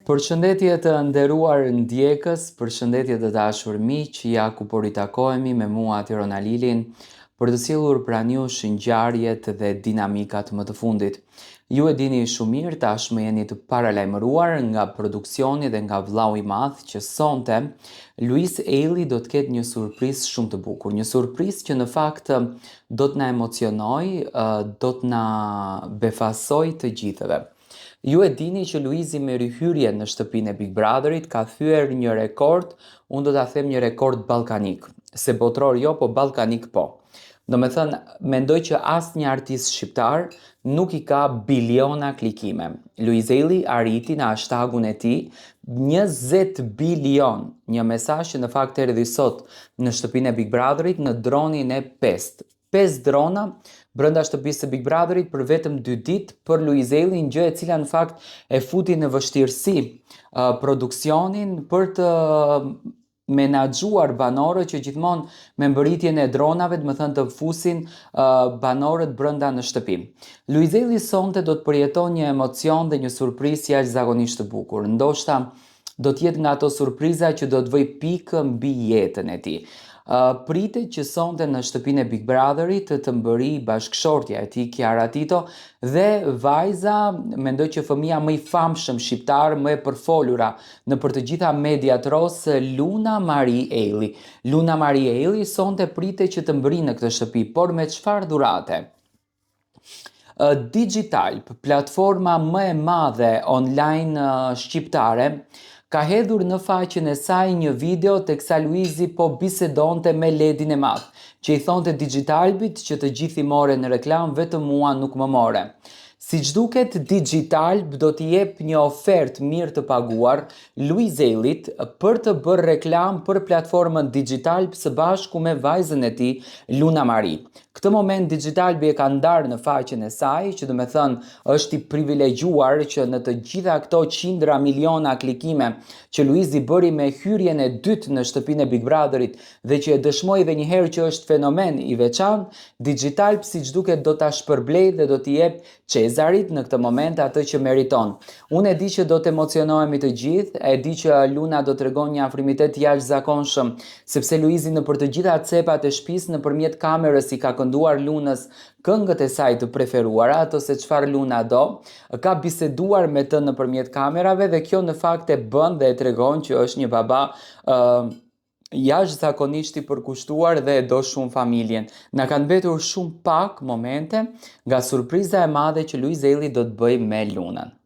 Përshëndetje të nderuar ndjekës, përshëndetje të dashur miq, ja ku po ritakohemi me mua Tiron Alilin për të sjellur pranë jush ngjarjet dhe dinamikat më të fundit. Ju e dini shumë mirë, tashmë jeni të paralajmëruar nga produksioni dhe nga Vllau i Madh që sonte Luiz Ejlli do të ketë një surprizë shumë të bukur, një surprizë që në fakt do të na emocionojë, do të na befasojë të gjithëve. Ju e dini që Luizi me rihyrjen në shtëpinë e Big Brotherit ka thyer një rekord, unë do ta them një rekord ballkanik, se botëror jo, po ballkanik po. Domethënë, mendoj që asnjë artist shqiptar nuk i ka biliona klikime. Luiz Ejlli arriti në hashtagun e tij 20 bilion, një mesazh që në fakt erdhi sot në shtëpinë e Big Brotherit në dronin e pestë. 5 drona brenda shtëpisë së Big Brotherit për vetëm 2 ditë për Luiz Ejllin, gjë e cila në fakt e futi në vështirësi produksionin për të menaxhuar banorët që gjithmonë me mbërritjen e dronave, domethënë të fusin uh, banorët brenda në shtëpi. Luiz Ejlli sonte do të përjeton një emocion dhe një surprizë jashtëzakonisht të bukur. Ndoshta do të jetë nga ato surpriza që do të vëjë pikë mbi jetën e tij. Pritet që sonte në shtëpinë e Big Brotherit të mbërrijë bashkëshortja e tij Kiara Tito dhe vajza, mendoj që fëmija më i famshëm shqiptar, më e përfolura nëpër të gjitha mediat rozë, Luna Marie Ejlli. Luna Marie Ejlli sonte pritet që të mbërrijë në këtë shtëpi, por me çfarë dhurate? Digitalb, platforma më e madhe online shqiptare, ka hedhur në faqen e saj një video teksa Luizi po bisedonte me Ledin e Madh, që i thonte Digitalbit që të gjithë i more në reklamë vetëm mua nuk më more. Siç duket Digitalb do t'i jep një ofertë mirë të paguar Luiz Ejllit për të bërë reklamë për platformën Digitalb së bashku me vajzën e tij Luna Marie. Këtë moment Digitalbi e ka ndarë në faqen e saj, që domethënë është i privilegjuar që në të gjitha këto qindra miliona klikime që Luizi bëri me hyrjen e dytë në shtëpinë e Big Brotherit dhe që e dëshmoi edhe një herë që është fenomen i veçantë, Digitalb siç duket do ta shpërblejë dhe do t'i jep Cezarit në këtë moment atë që meriton. Unë e di që do të emocionohemi të gjithë, e di që Luna do tregon një afrimitet të jashtëzakonshëm, sepse Luizi nëpër të gjitha cepat e shtëpisë nëpërmjet kamerës i ka kënduar Lunës këngët e saj të preferuara, ato se çfarë Luna do, ka biseduar me të nëpërmjet kamerave dhe kjo në fakt e bën dhe e tregon që është një baba ë uh, jashtëzakonisht i përkushtuar dhe e do shumë familjen. Na kanë mbetur shumë pak momente nga surpriza e madhe që Luiz Ejlli do të bëjë me Lunën.